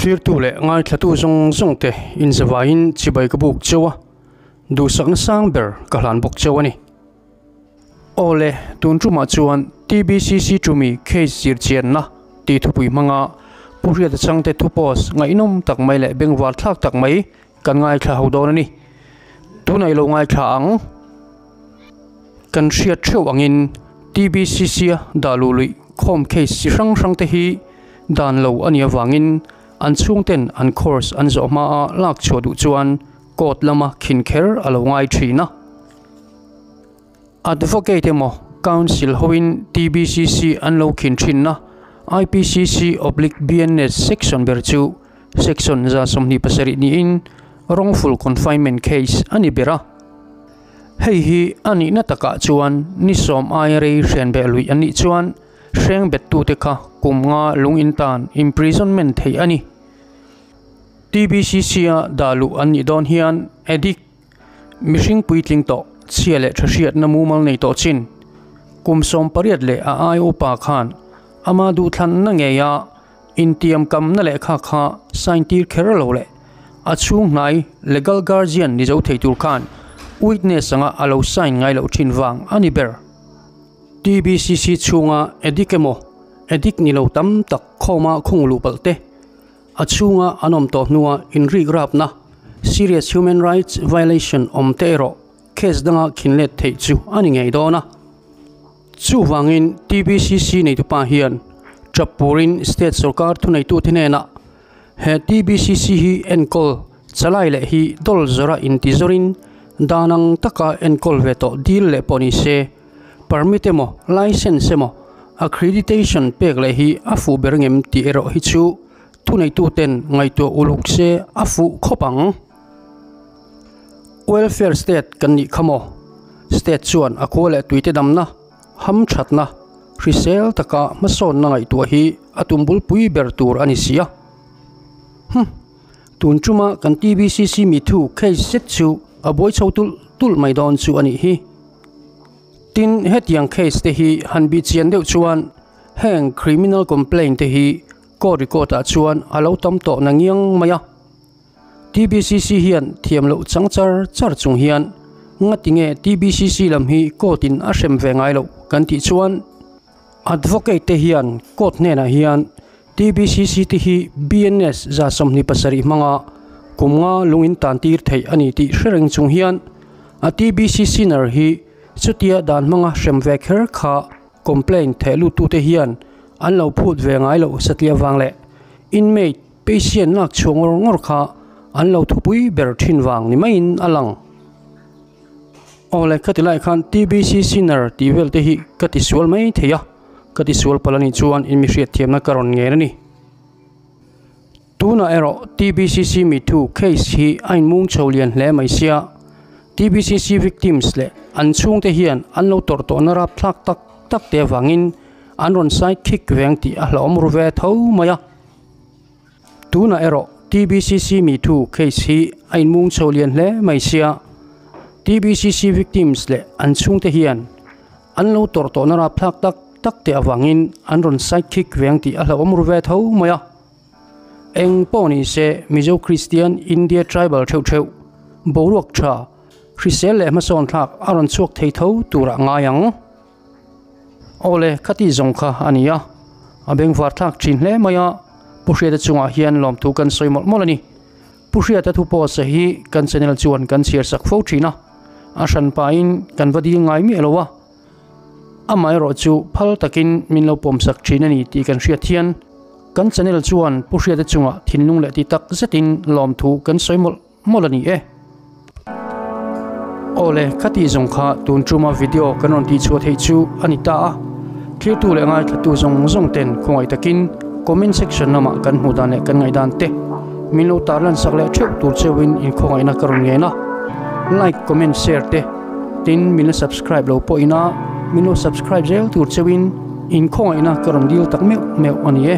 Thlirtu leh ngaithlatu zawng zawng te inzavaiin chibai ka buk cheu a, duhsakna sang ber ka hlan bawk cheu a ni. Aw le, tun tumah chuan TBCC Chumi case zirchianna tih thupui hmanga Pu Hriata Changte thu post ngaihnawm tak mai leh bengvar thlak tak mai kan ngaithla ho dawn a ni. Tunah i lo ngaithla ang. Kan hriat theuh angin TBCC-a dah luh luih khawm case chi hrang hrang te hi dan lo a nih avangin an chhungten an course an zawh hmaa lak chhuah duh chuan court lama khin kher a lo ngai thin a. Advocate emaw Council hoin TBCC an lo khin thinna IPCC oblique BNS section ber chu section 27 niin wrongful confinement case a ni ber a. Hei hi a nihna takah chuan ni sawm aia rei hrian beh luih an nih chuan hreng bettute kha kum nga lung in tan imprisonment theih a ni. TBCC-a dah luh an nih dawn hian addict, mihring puitling tawh, chhia leh tha hriatna mumal nei tawh chin, kum 18 leh a ai upa khan ama duhthlanna ngeia intiamkamna lehkha kha sign tir kher lo leh a chhung hnai legal guardian ni zo thei tur khan witness anga a lo sign ngai loh thin vang a ni ber. TBCC chhunga addict emaw addict ni lo tam tak khawma khung luh palh te, a chhunga an awm tawh hnua inrik rapna, serious human rights violation, awm te erawh case danga khinlet theih chu a ni ngei dawn a. Chuvangin TBCC neitupa hian Chappurin state sorkar thuneitute hnenah he TBCC hi enkawl chalai leh hi dawl zawra inti zawrin dan ang taka enkawl ve tawh dil leh pawh ni se permit emaw license emaw accreditation pek leh hi a fuh ber ngem tih erawh hi chu thuneituten ngaihtuah uluk se a fuh khawp ang. Welfare state kan nih kha maw? State chuan a khua leh tuite damna, hamthatna, hrisel taka hmasawnna ngaihtuah hi a tum bulpui ber tur a ni si a. Hum! Tun tuma kan TBCC mithu case zet chu a buai chho tulh tulh mai dawn chu a nih hi. Tin, hetiang case te hi han bih chian deuh chuan heng criminal complaint te hi court record ah chuan a lo tam tawh na ngiang mai a. TBCC hian thiam loh chang char char chung hian ngati nge TBCC lam hi court in a hrem ve ngai loh kan tih chuan Advocate te hian court hnenah hian TBCC te hi BNS 27 hmanga kum nga lung in tan tir theih a ni tih hre reng chung hian a TBCC ner hi chutia dan hmanga hrem ve kher kha complaint theh lut tute hian an lo phut ve ngai loh satliah vang leh inmate Patient lak chhuah ngawr ngawr kha an lo thupui ber thin vang ni maiin a lang. Aw le, ka ti lai khan TBC Sinner tih vel te hi ka ti sual mai thei a, ka ti sual palh a nih chuan in mi hriatthiamna ka rawn ngen a ni. Tunah erawh TBCC mithu case hi a inmung chho lian hle mai sia, TBCC victims leh an chhungte hian an lo tawrh tawhna rapthlak tak tak te avangin an rawn side kick veng tih a hlauhawm ru ve tho mai a. Tunah erawh TBCC mithu case hi a inmung chho lian hle mai sia, TBCC victims leh an chhungte hian an lo tawrh tawhna rapthlak tak tak te avangin an rawn side kick veng tih a hlauhawm ru ve tho mai a. Eng pawh ni se Mizo Kristian India tribal theuh theuh boruak tha hrisel leh hmasawn thlak a rawn chhuak thei tho turah ngai ang. Aw le, khati zawng kha a ni a, a bengvar thlak thin hle mai a, Pu Hriata chungah hian lawmthu kan sawi mawlh mawlh a ni. Pu Hriata thu post hi kan channel chuan kan chhiar sak fo thin a, a hran pahin kan va dil ngai miah lo a, amaherawh chu phal takin min lo pawm sak thin a ni tih kan hriat hian kan channel chuan Pu Hriata chungah thinlung leh ti tak zetin lawmthu kan sawi mawlh mawlh a ni e. Awle, khati zawng kha tun tuma video kan rawn tihchhuah theih chu a ni ta a. Thirtu leh ngaithlatu zawng zawng ten khawngaih takin comment section lamah kan hmuh dan leh kan ngaihdan te min lo tarlan sak leh theuh tur cheuhin inkhawngaihna ka rawn ngen a. Like, comment, share te tin min la subscribe lo pawh ina min lo subscribe zel tur cheuhin inkhawngaihna ka rawn dil tak meuh meuh a ni e.